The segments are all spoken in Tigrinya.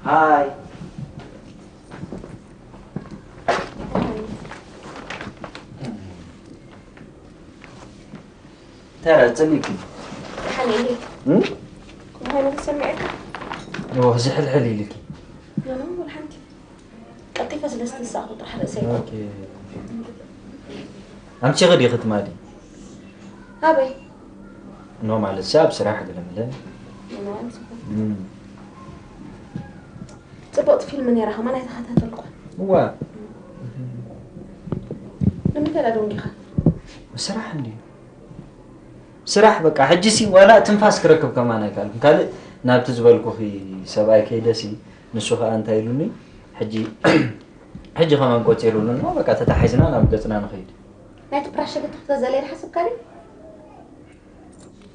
ሃይ። እንታይ ደኣ ጸሊእኪ? ደሓን እየ። እም? ከምኡ ዓይነት ተሰሚዑካ? ኦ፣ ዝሕልሕል ኢልኪ። ኖ፣ ኖ፣ ወላ ሓንቲ። ቀልጢፈ ስለ ዝተሳእኹ ጥራሕ ርእሰይ። ኦኬ። ኣምሲኺ ዲኺ ትማሊ? ኣበይ? ኖ፣ ማለት ኣብ ስራሕ ገለ መለ። ኖ፣ ኣምሲኹ። እም። ጽብቕቲ ፊልም ነይራ፣ ከማን ኣይተኸታተልኩን። እዋ። ንምንታይ ደኣ ደንጊኻ? ስራሕ እንድዩ። ስራሕ በቃ፣ ሕጂሲ ዋላ ትንፋስ ክረክብ ከማን ኣይከኣልኩን። ካልእ ናብቲ ዝበልኩኺ ሰብኣይ ከይደሲ፣ ንሱ ኸኣ እንታይ ኢሉኒ፣ ሕጂ፣ ሕጂ ከማን ቆጺሩሉና፣ በቃ ተታሒዝና ናብ ገጽና ንኸይድ። ናይቲ ፕራሸለቶ ክትገዝኣለይ ዶ ሓሰብካ ድዩ?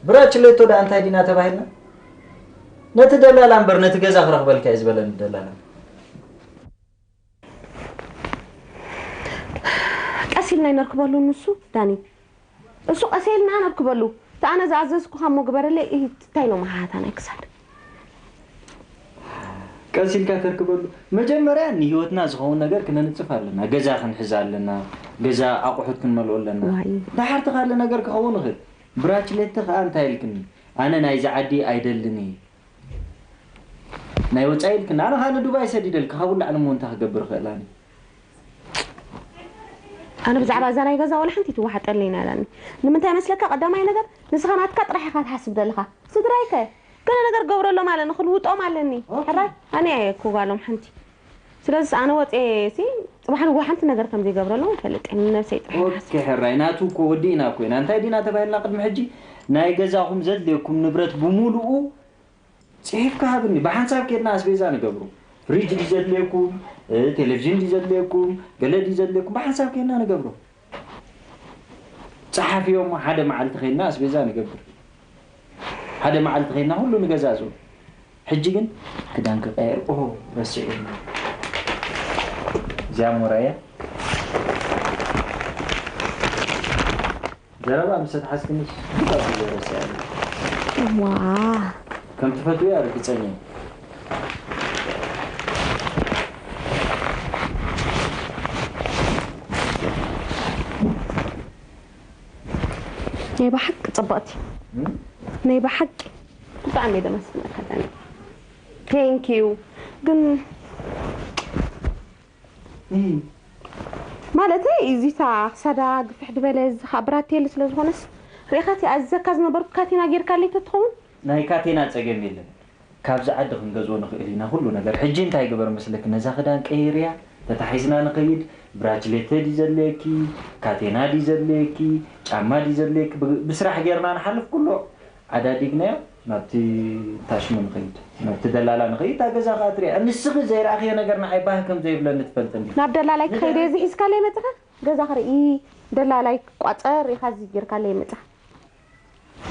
ብራችሌቶ ደኣ እንታይ ዲና ተባሂልና? ነቲ ደላላ እምበር ነቲ ገዛ ክረኽበልካ እዩ ዝበለኒ ደላላ። ቀስ ኢልና ኣይነርክበሉ ንሱ፣ ዳኒ። እሱ ቀስ ኢልና ነርክበሉ። እቲ ኣነ ዝኣዘዝኩኻ እሞ ግበረለይ፣ እሂ፣ እንታይ ኢሎም ኣሓታ ናይ ክሳድ? ቀስ ኢልካ ተርክበሉ። መጀመርያ ንህይወትና ዝኸውን ነገር ክነንጽፍ ኣለና። ገዛ ክንሕዝ ኣለና። ገዛ ኣቑሑት ክንመልኦ ኣለና። ዋይ። ደሓር እቲ ካልእ ነገር ክኸውን ይኽእል። ብራችሌቲ ከኣ እንታይ ኢልክኒ? ኣነ ናይዚ ዓዲ ኣይደልን እየ። ናይ ወጻኢ ኢልክኒ። ኣነ ከኣ ንዱባይ ሰዲደልኪ። ካብኡ ላዕሊ እሞ እንታይ ክገብር እኽእል ኣነ? ኣነ ብዛዕባ እዛ ናይ ገዛ ወላ ሓንቲ ትወሓጠለይ ናላኒ። ንምንታይ መስለካ? ቀዳማይ ነገር ንስኻ ናትካ ጥራሕ ኢኻ ትሓስብ ዘለኻ። ስድራይ ከ? ገለ ነገር ገብረሎም ኣለ፣ ንኽልውጦም ኣለኒ። ኦኬ። ሕራይ? ኣነ እየ እኮ ጓሎም ሓንቲ። ስለዚስ ኣነ ወጽየ ሲ ጽባሕ ንግሆ ሓንቲ ነገር ከም ዘይገብረሎም ኣይፈልጥን። ንነብሰይ ጥራሕ እየ ኦኬ፣ ዝሓስብ። ሕራይ፣ ናቱ እኮ ወዲእና እኮ ኢና። እንታይ ዲና ተባሂልና ቅድሚ ሕጂ? ናይ ገዛኹም ዘድልየኩም ንብረት ብምሉኡ ጽሒፍካ ሃብኒ። ብሓንሳብ ኬድና ኣስቤዛ ንገብሮ። ፍሪጅ ድዩ ዘድልየኩም? እ፣ ቴሌቪዥን ድዩ ዘድልየኩም? ገለ ድዩ ዘድልየኩም? ብሓንሳብ ኬድና ንገብሮ። ጸሓፍዮ እሞ ሓደ መዓልቲ ኬድና ኣስቤዛ ንገብር። ሓደ መዓልቲ ኬድና ኩሉ ንገዛዝኦ። ሕጂ ግን ክዳን ክቀየር፣ ኦ፣ ረሲዐ። እዚኣ ሞራ እያ። ዘረባ ምስ ኣትሓዝክንስ ብጣዕሚ ዘይረስዕ ኣሎ። ዋ። ከም ትፈትውያ ርግጸኛ እየ። ናይ ብሓቂ ጽብቕቲ። እም? ናይ ብሓቂ ብጣዕሚ እየ ደመስግነካ ዳኒ። Thank you። ግን እም። ማለተይ፣ እዚታ ክሳዳ ግፍሕ ዝበለ፣ እዚ ኸኣ ብራቴል ስለ ዝኾነስ፣ ርኢኻቲ ኣዚዘካ ዝነበርኩ ካቴና ጌርካለይ ተትኸውን? ናይ ካቴና ጸገም የለን። ካብዚ ዓዲ ክንገዝኦ ንኽእል ኢና ኩሉ ነገር። ሕጂ እንታይ ግበር መስለኪ? ነዛ ክዳን ቀይርያ፣ ተታሒዝና ንኸይድ። ብራችሌተ ድዩ ዘድልየኪ? ካቴና ድዩ ዘድልየኪ? ጫማ ድዩ ዘድልየኪ? ብ-፣ ብስራሕ ጌርና ንሓልፍ ኩሎ። ዓዳዲግናዮ ናብቲ ታሽሙ ንኸይድ፣ ናብቲ ደላላ ንኸይድ፣ እታ ገዛ ኸኣ ትሪኣ። ንስኺ ዘይረኣኽዮ ነገር ንዓይ ባህ ከም ዘይብለኒ ትፈልጢ እንዲኺ። ናብ ደላላይ ክኸይድ እየ፣ እዚ ሒዝካለይ መጺኻ? ገዛ ክርኢ፣ ደላላይ ክቋጸር ኢኻ እዚ ጌርካለይ መጺኻ።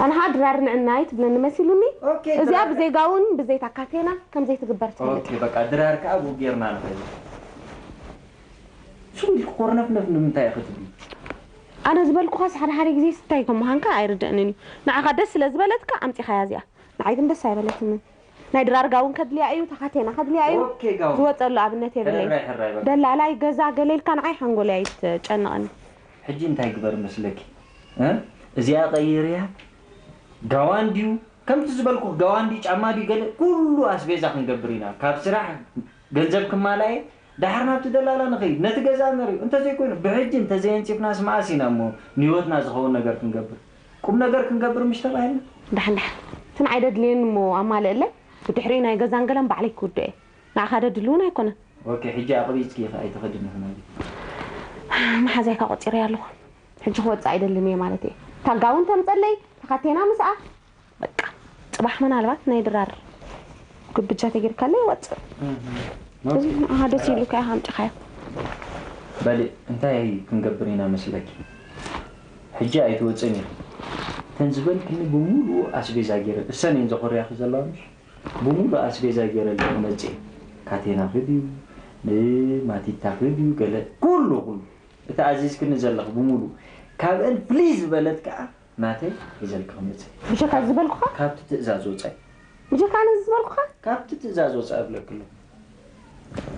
ኣነ ኸኣ ድራር ንዕናይ ትብለኒ መሲሉኒ። ኦኬ፣ እዚኣ ድራር። ብዘይ ጋውን ብዘይ ታካቴና ከም ዘይትግበር ትፈልጥ። ኦኬ፣ በቃ ድራር ከኣ ብኡ ጌርና ንኸይድ። ስቕ ኢልኪ ኮርነፍነፍ ንምንታይ ኢኺ ትብሊ? ኣነ ዝበልኩኻስ ሓደ ሓደ ግዜስ እንታይ ከም ምዃንካ ኣይርድእንን እዩ። ንዓኻ ደስ ስለ ዝበለትካ ኣምጺኻያ እዚኣ። ንዓይ ግን ደስ ኣይበለትንን። ናይ ድራር ጋውን ከድልያ እዩ፣ ተኻቴና ከድልያ እዩ። ኦኬ፣ ጋውን። ዝወጸሉ ኣብነት የብለይን። ሕራይ፣ ሕራይ፣ በቃ። ደላላይ ገዛ ገለ ኢልካ ንዓይ ሓንጎለይ ኣይትጨንቐኒ። ሕጂ እንታይ ግበር መስለኪ? እ? እዚኣ ቀይርያ፣ ጋዋን ድዩ? ከምቲ ዝበልኩ ጋዋን ድዩ፣ ጫማ ድዩ፣ ገለ ኩሉ ኣስቤዛ ክንገብር ኢና። ካብ ስራሕ ገንዘብ ክማላየ፣ ደሓር ናብቲ ደላላ ንኸይድ፣ ነቲ ገዛ ንርእዮ። እንተዘይኮይኑ፣ ብሕጂ እንተዘየንጺፍናስ መኣስ ኢና እሞ ንህይወትና ዝኸውን ነገር ክንገብር? ቁም ነገር ክንገብር ምሽ ተባሂልና? ደሓን፣ ደሓን። እቲ ንዓይ ደድልየኒ እሞ ኣማልእለይ፣ ብድሕሪኡ ናይ ገዛን ገለን ባዕለይ ክውድኦ እየ። ንዓኻ ደድሊ እውን ኣይኮነን። ኦኬ፣ ሕጂ ኣቕቢጽኪ ኢኺ ኣይትኸድን ኢኺ ማለት እዩ። መሓዛይካ ቆጺረያ ኣለኹ። ሕጂ ክወጽእ ኣይደልን እየ ማለት እየ። እታ ጋውን ተምጸለይ፣ ተኻቴና ምስኣ። በቃ፣ ጽባሕ ምናልባት ናይ ድራር ግብጃ ተጌርካለይ ይወጽእ። እህ። እዚ ንዓኻ ደስ ይብሉካ ኢኻ ኣምጺኻዮ። በሊ፣ እንታይ ክንገብር ኢና መስለኪ? ሕጂ ኣይትወጽእን ኢኺ። እተን ዝበልክኒ ብምሉኡ ኣስቤዛ ገይረ፣ እሰን እየን ዘኾርያኺ ዘለዋ ምሽ? ብምሉእ ኣስቤዛ ገይረ ኣለኹ መጽኤ። ካቴናኺ ድዩ፣ ንማቲታኺ ድዩ፣ ገለ ኩሉ፣ ኩሉ። እቲ ኣዚዝክኒ ዘለኺ ብምሉእ። ካብአን ፍልይ ዝበለት ከኣ ናተይ ሒዘልኪ ክመጽእ። ብጀካ ዝበልኩኻ? ካብቲ ትእዛዝ ወጻኢ። ብጀካ ኣነ ዝበልኩኻ? ካብቲ ትእዛዝ ወጻኢ እብለኪ ኣለኹ።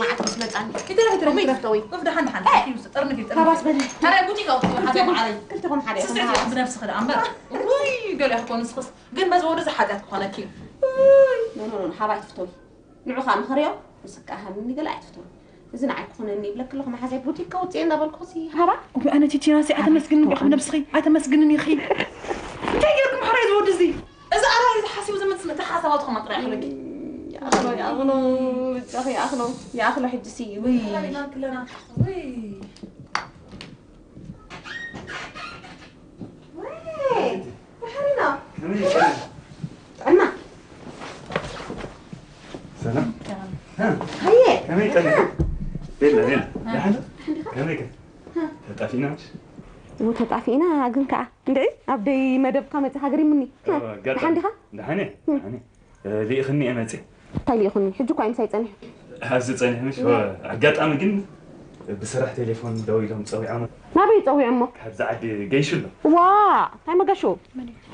መዓት ምስ መጻኒ። ይትረፍ፣ ይትረፍ፣ እሞ ይትረፍ። ይፍተዊ። ወፍ ደሓን፣ ደሓን። ኤ! ይውስጥ፣ ጥርንፍ እዩ፣ ጥርንፍ። ካባስ በል። ታዲያ ቡቲክ ኣውጥቶ ሓደ ክልተኹም፣ ማዕረይ። ክልተኹም ሓደ ኢኹም ስስዕ መሓዝ። ኢልኩም ብነብስኺ ደኣ እምበር። ውይ፣ ገለ ይኾን ንስኽስ። ግን በዚ ወርዲ እዚ ሓጢኣት ክኾነኪ እዩ። ውይ። ኖ፣ ኖ፣ ኖ፣ ሓባ ኣይትፍተዊ። ንዑ ኸኣ ምኸርዮ፣ ንስካ ሃብኒ ገለ ኣይትፍተዊ። እዚ ንዓይ ክኾነኒ ይብለኪ ኣለኹ፣ መሓዛይ ቡቲክ ከውፅእ እንዳበልኩ ሲ ሃባ። ውይ፣ ኣነ ቲቲና ሲ ኣይተመስግንን ዲኹም ነብስኺ? ኣይተመስግንን ኢኺ? እንታይ ጌርኩም ሕራይ እዚ ወዲ እዚ? እዚ ኣራይ እዚ ሓሲቡ ዝመጽእ እቲ ሓሳባቱ ከማን ጥራይ ይኽለኪ። ይኣኽሎ፣ ይኣኽሎ፣ ብቻኺ ይኣኽሎ፣ ይኣኽሎ ሕጂ ሲ፣ ውይ። ክለና፣ ክለና። ውይ። ወይ፣ ድሓር ኢና። ከመይ ኢልካ? ጥዕና። ሰላም። ሃየ። ከመይ ቀኒኻ? ቤላ፣ ቤላ። ደሓን? ደሓን ዲኻ? ከመይ ከ? ተጣፊእና ምሽ? እሞ ተጣፊእና ግን ከኣ። እንድዒ፣ ኣብ ደይ መደብካ መጺኻ ገሪሙኒ። እወ፣ ኣጋጣሚ። ደሓን ዲኻ? ደሓን እየ፣ ደሓን እየ። እ፣ ልኢኽኒ እየ መጺእ። እንታይ ልኢኹኒ? ሕጂ እኳ እዩ ምሳይ ጸኒሑ። ኣብዚ ጸኒሑ ምሽ? እወ፣ ኣጋጣሚ ግን ብስራሕ ቴሌፎን ደዊሎም ጸዊዖም። ናበይ ጸዊዖሞ? ካብዚ ዓዲ ገይሹ ኣሎ። ዋ፣ እንታይ መገሹ?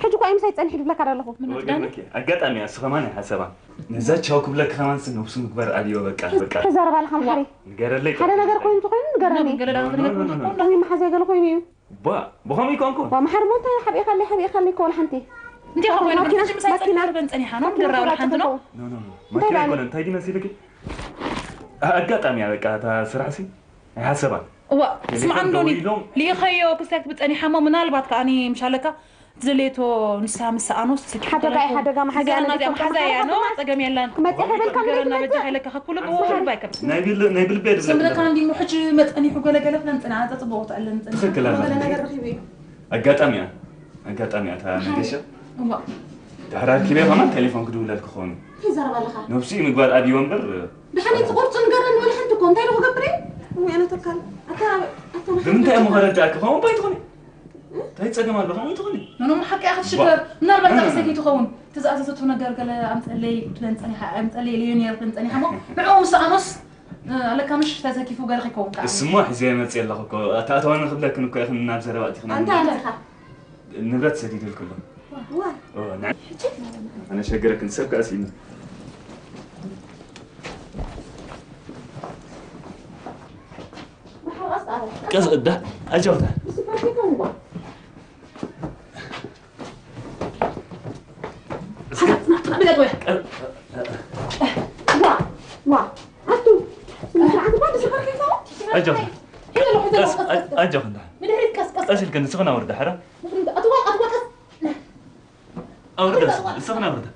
ሕጂ እኳ እዩ ምሳይ ጸኒሑ ድብለካ ዶ ኣለኹ። ወገን መኪ፣ ኣጋጣሚ እያ፣ እሱ ኸማን ኣይሓሰባን። ነዛ ቻው ክብለኪ ኸማን ሲ ነብሱ ምግባር ኣብዮ፣ በቃ፣ በቃ። ተዛረብ ኣለኻ መሓሪ። ንገረለይ ሓደ ጥራሕ። ነገር ኮይኑ ተኾይኑ ንገረኒ። ገለ ዳኣ ኖ፣ ኖ፣ ኖ፣ ኖ፣ ኖ። ወይ መሓዛይ ገለ ኮይኑ እዩ። ቧ፣ ብኸምኡ ይኮንኩ። ዋ፣ መሓሪ፣ ሞ እንታይ ሓቢእኻለይ፣ ሓቢእኻለይ እኮ ወላ ሓንቲ። እንታይ ኸ ኮይኑ? ማኪና፣ ሕጂ ምሳይ ማኪና። ጸኒሑ ጸኒሓ፣ ኖ፣ ማኪና ድራብ ተቆራረጸ ሓንቲ ኖ? ተኮ። ኖ፣ ኖ፣ ኖ። እንታይ መኪና ባኒ? ኣይኮነን፣ እንታይ ድዩ መሲልኪ? ኣ-፣ ኣጋጣሚ እያ፣ በቃ፣ እታ ስራሕ ሲ ኣይሓሰባን። እዋ፣ ቴሌፎን ስምዓ እንዶኒ፣ ደዊሎም። ልኢኸዮ ክስታይ ክትብል ጸኒሓ እሞ፣ ምናልባት ከኣ እኔ ምሻለካ፣ ዘሌቶ ንሳ ምስ ኣኖስ ስኪ ሓደጋ እዩ፣ ሓደጋ መሓዛ እያ፣ እዚኣ ነዲቶ መሓዛ እያ፣ ኖ፣ ሓደጋ ጸገም የለን። ክመጽእ ከይበልካ ምን ገረና በጃ ይብለካ? ሓይለካ ከኩሉ ብወ-፣ ልባ ኣይከብድ። ናይ ብል-፣ ናይ ብልቢ እየ ዝብለካ። ስምረካ እንዲ ሙሕች መጠን ይሑ ገለ ገለ ፍለን ጽንዓ፣ ኣንጻ ጽቡቕ ትዕልን ጽንዓ። ትኽክል ኣላ። ገለ ነገር ረኺቡ እዩ። ኣጋጣሚ እያ። ኣጋጣሚ እያ፣ እታ መገሻ። እዋ። ድሕሪ ኣርኪበ ከማን ቴሌፎን ክድውለልክ ክኸውን እዩ። እንታይ ይዛረብ ኣለኻ? ነብሱ እዩ ምግባር ኣብይዎ እምበር። ድሓን እቲ ቁርጹ ንገረኒ፣ ወላ ሓንቲ እኮ እንታይ ዶ ክገብር እየ? እዋ፣ ኣነ ተካል። ኣታ፣ ኣታ ንምንታይ እሞ ከረድኣኪ? ከምኡ እባ ኣይትኾኒ። እንታይ ጸገም ኣሎ? ከምኡ ኣይትኾኒ። ኖ፣ ኖ፣ ሓቂ እያ ክትሽገር። ዋ። ምናልባት ኖ፣ ኖ፣ ካብ ኖ። ሰኪቱ ክኸውን። እቲ ዝኣዘዘቶ ነገር ገለ ኣምጸለይ ክትብለን ጸኒሓ፣ ኣምጸለይ ኢለዮ ነይረ ክትብለን ጸኒሓ እሞ፣ ንዕኡ ምስ ኣኖስ፣ እ፣ ኣለካ ምሽ ተዘኪፉ ገለ ከይከውን ከኣ። እሱ እሞ ሒዘ መጽእ ኣለኹ እኮ። ኣታ-፣ ኣታዊ ንክብለክን እኮ ኢኽን ናብ ዘረባ ኣቲኽና። ኣንታ ኣንቲኻ? ንብረት ሰዲድልኩ ኣሎ። ዋ። ኦ፣ ንዓ-፣ ሕጂ? ኣነ ሸገረክን ሰብ ከኣ ስኢኑ። ቀስ እዳ፣ ኣጆኻ። ዋ፣ ዋ፣ ኣቱ፣ ስነ ስርዓት እባ፣ ኣጆኻ። ሄሎ፣ ሄሎ፣ ቀስ፣ ቀስ፣ ቀስ፣ ቀስ። ኣጆኻ እንዳ። ንድሕሪት ቀስ፣ ቀስ። ቀስ ኢልክን ንስኽን ኣውርዳ፣ ሕራ። ንድሕሪት፣ ኣቱ፣ ኣቱ፣ ቀስ። ኣውርዳ፣ ንስኽን ኣውርዳ።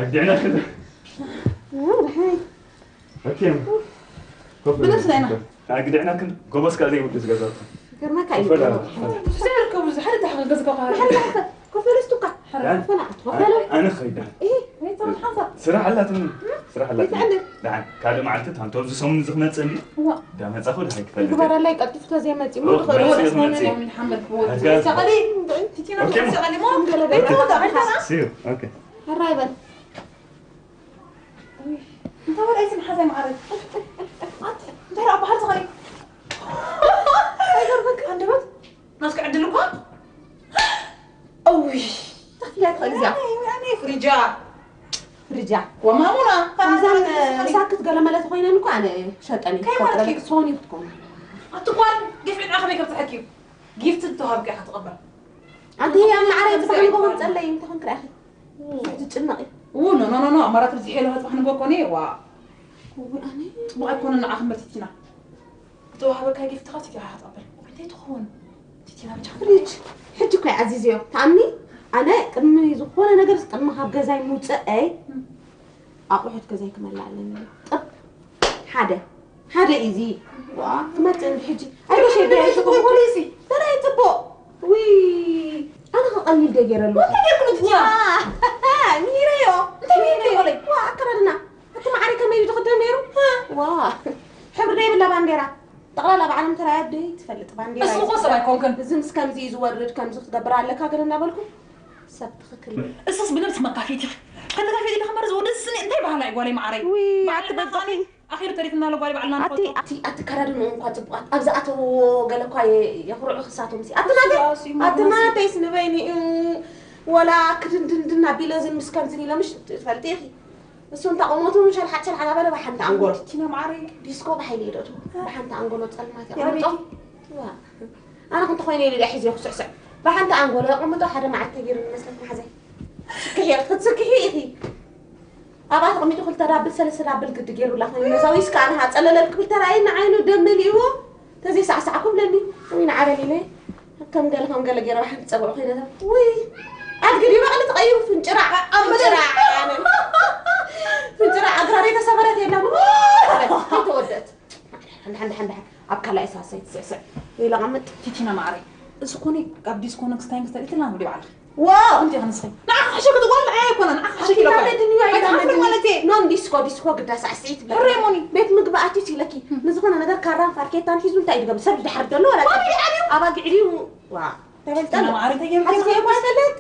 ኣግዲዕና ከዛ። ኦ፣ ደሓን። ኦኬ። ኮፍ በል። ብነፍስና ኢና። ኣግዲዕና ክን ጎበዝ ከኣ ዘይውድስ ገዛ እኮ። ይገርመካ እዩ። ኮፍ በል። ብዙሕ ዘይርከቡ፣ ብዙሕ ሓደ ተሓጋገዝካ ከኣ። ሓደ ተሓጋገዝ። ኮፍ በል እስቱካ። ሕረ። ኮፍ በል፣ ኣት ኮፍ በል። ኣነ ኸይዳ። እህ፣ ወይ ተውን ሓንሳብ። ስራሕ ኣላትኒ። ስራሕ ኣላትኒ። ይትዕልል። ደሓን፣ ካልእ መዓልቲ ታንቶ ኣብዚ ሰሙን እዚ ክመጽእ እንዲ። እዋ። ዳመጻኹ ደሓን ክፈልጥ። ይግበረለይ፣ ቀልጢፉ ተዘይመጺኡ እሞ ኦ፣ ክኽእል መጺኡ እዩ። ክመጺእ። ሓመድ ክወጽእ። ኣጋ-፣ ሰቐሊ፣ ቲቲና ኣጋ-፣ ሰቐሊ እሞ፣ ከም ገለ ገለ። እንታይ ወጣ? እንታይ? ሲዩ፣ ኦኬ። ሕራይ በል። እንታይ ወላይሲ መሓዛይ መዓረይ? ኣንቲ፣ እንታይ ደኣ በሃል ዝኸሪ? ኣይገርመካ? ኣንደበት ናስኪ ዕድል እኳ። እውይ፣ ተኽፍልያ ትኽእል እዚኣ። ያኔ፣ ያኔ ፍሪጃ። ፍሪጃ። ወማሙና፣ ከምዘን፣ ከምዘን ሳክት ገለመለ ተኾይነን እኮ ኣነ ሸጠን እዩ። ከይ ማለት እዩ? ሶኒ ክትኮን። ኣቲ ጓል፣ ግፍዒ ንዓ ከመይ ከብጽሐኪ እዩ? ጊፍት ዝተዋሃብኪ ኢኻ ትቕበል። ኣንቲ ህያብ ማዕረይ፣ ከምዚ ጽባሕ ንግሆ ኣይባልም። ክጸለይ፣ እንታይ ኮንክ ረኣኺ? ብዙሕ ትጭነቒ። ው፣ ኖ፣ ኖ፣ ኖ፣ ኖ፣ ኣማራት ብዝሕ የለ፣ ጽባሕ ንግሆ ኮነ፣ ዋ። እውይ፣ ኣነ ጽቡቕ ኣይኮነን ንዓኺ እምበር ቲቲና። ዝተዋህበካ ጊፍትኻ ቲቲኻ ክትቕበል። እንታይ ትኸውን? ቲቲና ብቻ ፍሪጅ። ሕጂ እኮ እዩ ዓዚዝዮ። ትኣምኒ? ኣነ ቅድሚ ዝኾነ ነገር ቅድሚ ካብ ገዛይ ምውፀአይ እም። ኣቑሑት ገዛይ ክመልእ ኣለኒ። ጥብ። ሓደ። ሓደ ኢዚ። ዋ፣ ክመፅእ እንዲ ሕጂ። ኣይበሸ ኣይበሸ ፖሊሲ። ተራይ ፅቡቕ። ውይ፣ ኣነ ከ ቀሊል ዶ ገይረሉ? እንታይ ገይርኩ ንትኛ? ዋ፣ ሚረዮ። እንታይ ሚረዮ? ዋ፣ ኣከዳድና። እቲ ማዕረ ከመይ እዩ ዝኽደን ነይሩ? ዋ፣ ሕብሪ ዘይብላ ባንዴራ። ጠቕላላ ብዓለም ተራእያ ደይ ትፈልጥ ባንዴራ እስኹ እዩ እኮ ሰብ ዝኽደን። ኣይኮንክን። እዚ ምስ ከምዚ እዩ ዝወርድ፣ ከምዚ ክትገብር ኣለካ ግን እናበልኩ ሰብ ትኽክል። እሱስ ብነብሲ መካፊት ኢኺ። ከተካፊት ኢልካ እምበር ዝወደስ ስኒ እንታይ ባህላ እዩ ጓለይ መዓረይ? ውይ፣ ባዕልና ኣትበዛሒ። ኣነ ኣኺሉ ተሪፍና ኣሎ ጓለይ ባዕልና ኣቲ፣ ንፈልጦ። ኣቲ፣ ኣቲ ከዳድንኡ እንኳ ጽቡቓት። ኣብ ዝኣተውዎ ገለ እኳ የ-፣ የኹርዑ ክሳቶም ሲ። ኣቲ ናተይ፣ ኣቲ ናተይስ ንበይኑ እዩ። ወላ ክድንድንድን ኣቢለ ዝን ምስ ከምዚ ኢለ ምሽ ትፈልጢ ኢኺ። እሱ እንተ ቁመቱ ሸልሓት ሸልሓት ኣበለ ብሓንቲ ኣንጎሎ። ቲና መዓረይ። ዲስኮ ብሓይሊ እዩ ደእትዎ። ብሓንቲ ኣንጎሎ ጸልማት የቐምጦ። የቐምጦ። ዋ። ኣነ ክንተ ኮይነ ኢሉ ሒዘ ክስዕስዕ። ብሓንቲ ኣንጎሎ የቐምጦ፣ ሓደ መዓልቲ ተገይሩ ንመስለት መሓዘይ። ስክሒ፣ ክትስክሒ ኢኺ። ኣብኣ ተቐሚጡ ክልተ ዳብል፣ ሰለስተ ዳብል ግዲ ገይሩላ ኮይኑ ነዛ ዊስካ ኣነ ሃጸለለል ክብል ተራእየኒ ዓይኑ ደም መሊእዎ። ተዘይሳዕሳዕ ክብለኒ። ወይ ንዓበል ኢለ። ከም ገለ ከም ገለ ገይረ ብሓንቲ ጸብዑ ኮይነ። ውይ! ኣድጊ ድዩ ባዕሉ ተቐይሩ ፍንጭራዕ፣ ኣብ ምድሪ። ፍንጭራዕ ኣነ። ፍንጭራዕ ኣግራረይ ተሰበረት የላን። ውይ! ኣይተወደት። ሓንዳ፣ ሓንዳ፣ ሓንዳ፣ ኣብ ካልኣይ ሳልሳይ ትስዕስዕ። ኢለ ቀምጥ። ቲቲና መዓረይ፣ እዚ ኮኒ ካብ ዲስኮነክስ ታይምስ ተሪእትልና ንብዲ ባዕልኺ። ዋው! ከምቲ ኢኺ ንስኺ። ንዓኺ ክሕሸኪ ትጓል ንዓይ ኣይኮነን፣ ንዓኺ ክሕሸኪ ኢለ ኣይትናደድኒ፣ ኣይኮነን። ኣይትናደድኒ። ኣይትናደድኒ። ኖን ዲስኮ፣ ዲስኮ ግዳ ሳዕስዒት ብለኪ። ሕረይ ሞኒ። ቤት ምግቢ ኣትዩስ ኢለኪ። ንዝኾነ ነገር ካራን ፋርኬታን ሒዙ እንታይ ይገብር? ሰብ ድሓር ደሎ ወላ ኣባጊዕ ድዩ? ኣባጊዕ ድዩ? ዋ። ተበልጠሎ። ቲቲና መዓረይ ተገይሩ ሓንቲ ተገይሩ። ዘይኳ ይፈልጥ።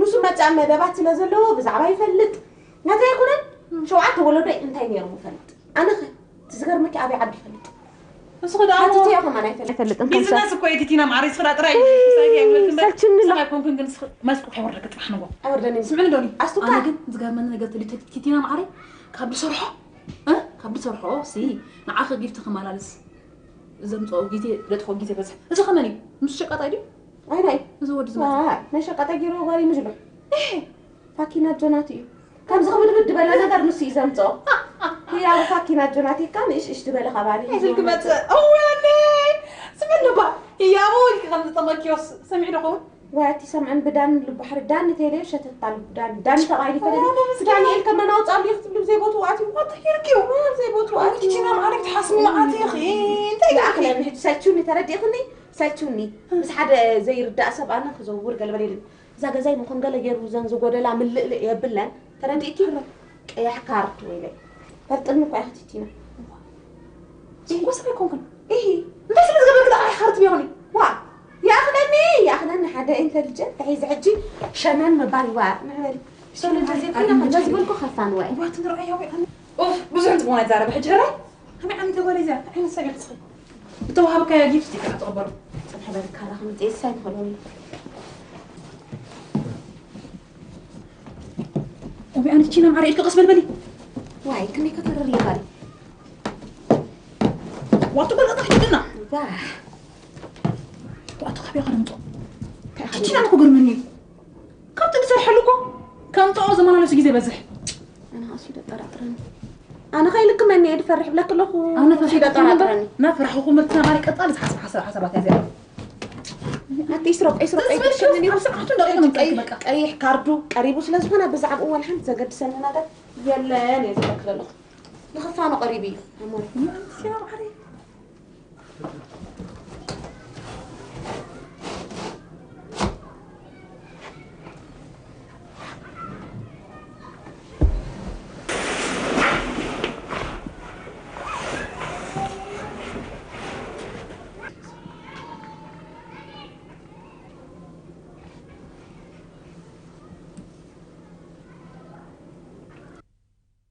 ንሱ መጻእ መደባት ስለ ዘለዎ ብዛዕባ ይፈልጥ። ናተይ ኣይኮነን። ሸውዓተ ወለዶይ እንታይ ነይሮም ይፈልጥ። ኣነኸ? እቲ ዝገርመኪ ኣበይ ዓዲ ይፈልጥ? ንስኺ ደኣ ሓቲተዮ ከማን ኣይፈልጥ። ኣይፈልጥን፣ ከም ሰብ። ቢዝነስ እኮ እዩ ቲቲና መዓረይ፣ ንስኺ ደኣ ጥራይ እዩ። ምሳይ ከይብለኪ እምበር፣ ሰልችኒ ኣሎ። ንስኺ ኣይኮንክን ግን ንስኺ መስኩ ከይወረደኪ ጥራሕ ንጎ። ኣይወርደን እዩ። ስምዒ ዶ? ኣስቱካ። ኣነ ግን ዝገርመኒ ነገር ተልዩ ቲ-፣ ቲቲና መዓረይ፣ ካብ ዝሰርሖ፣ እ? ካብ ዝሰርሖ ሲ፣ ንዓኺ ጊፍቲ ክመላልስ ዘምጽኦ ግዜ፣ ዘጥፍኦ ግዜ በዝሕ። እዚ ከመን እዩ? ንሱ ሸቃጣይ ድዩ? ኣይ፣ ናይ። እዚ ወዲ ዝመጽእ። ዋ፣ ናይ ሸቃጣይ ገይሩ ጓል ይምዝሎ። እህ። ፋኪና ጆናት እዩ። ከምዚ ክብድብድ ዝበለ ነገር ንሱ እዩ ዘምጽኦ። ህያቡ ፋኪና ጆናት ኢልካ ንእሽ እሽ ዝበለ ከባቢ እዩ ሕዚ ክመጽእ። እወ፣ እንባ ህያቡ ኢልኪ ከም ዝጠመኪዮስ ሰሚዑ ዶ ኸውን? ዋይ ኣቲ ሰምዐን ብዳኒ ልባሕሪ ዳኒ ተይለዮ ሸተታ ልቡ ዳኒ ዳኒ ተባሂሉ ይፈለጥ። ዳንኤል ከመን ኣውፃሉ እዩ ክትብሉ ብዘይ ቦትኡ ኣትዩ። ኣታ ይርኪው። ብዘይ ቦትኡ ኣትዩ። ቺና ማዕረግ ትሓስሚ መዓት ኢኺ። እንታይ ይኣኽለን ሕጂ ሰልችውኒ ተረዲእኽኒ ሰልችውኒ ምስ ሓደ ዘይርዳእ ሰብ ኣነ ክዘውር ገለበለ የለን። እዛ ገዛይ ምኾን ገለ ገይሩ ዘን ዝጎደላ ምልእልእ የብለን። ተረዲእኪ? ቀያሕ ካርድ ወይለይ። ፈርጥኒ እኮ ኢኺ ቲቲና። ዝንጎ ሰብ ኣይኮንኩን። ኢሂ። እንታይ ስለ ዝገበርክ ደኣ ቀያሕ ካርድ ይኾኒ? ዋ። ይኣኽለኒ ይኣኽለኒ ሓደ ኢንተሊጀንት ተሒዘ ሕጂ ሸመን ምባል ይዋ ንሕበል። ሶሎ ተዘይኮይና ከዛ ዝበልኩ ከፋን ወይ። ዋ ትንረኣያ ወይ ኣነ። ኡፍ ብዙሕ ጽቡቕ ናይ ዛረበ ሕጂ ሕራይ። ከመይ ዓይነት ተጓሪ እዚኣ እንታይ ዓይነት ሰብ ኢኻ ትስኺ? ዝተዋሃበካዮ ጊፍት ኢኻ ትቕበሎ። ጽንሕ በል ካራ ከም ጤሳ ይትኸለኒ። ወይ ኣነ ቺና ማዕረ ኢልካ ቀስ በል በሊ። ዋይ ክንደይ ከተረር ይባል። ዋቱ በል ቀጣ ሕጅና። ዋ ዋቱ ካበይ ከነምጾ? ቺና እኮ ግርመኒ እዩ። ካብቲ ዝሰርሐሉ እኮ ከምጽኦ ዝመላለሱ ግዜ በዝሕ። ኣነ ኸሲ ደጠራጥረኒ። ኣነ ከይልክመኒ እየ ድፈርሕ ብለክ ኣለኹ። ኣነ ፈርሒ ደጠራጥረኒ። ናፍራሕኹም እርትና ማሪ ቀጣል ዝሓስብ ሓሳብ ሓሳባት እያ እዚኣ። ኣቲ ኢስሮቅ ኢስሮቅ ዝበልሽው ኣይትሸነኒ። ኣብ ሰዓቱ እንዳቆመ ቀይ- በቃ። ቀይሕ ካርዱ ቀሪቡ ስለ ዝኾነ ብዛዕባኡ ዋላ ሓንቲ ዘገድሰኒ ነገር የለን እየ ዝበክ ዘለኹ። ንኽፋኑ ቀሪቡ እዩ ኣሞረ። ሲና ማዕረ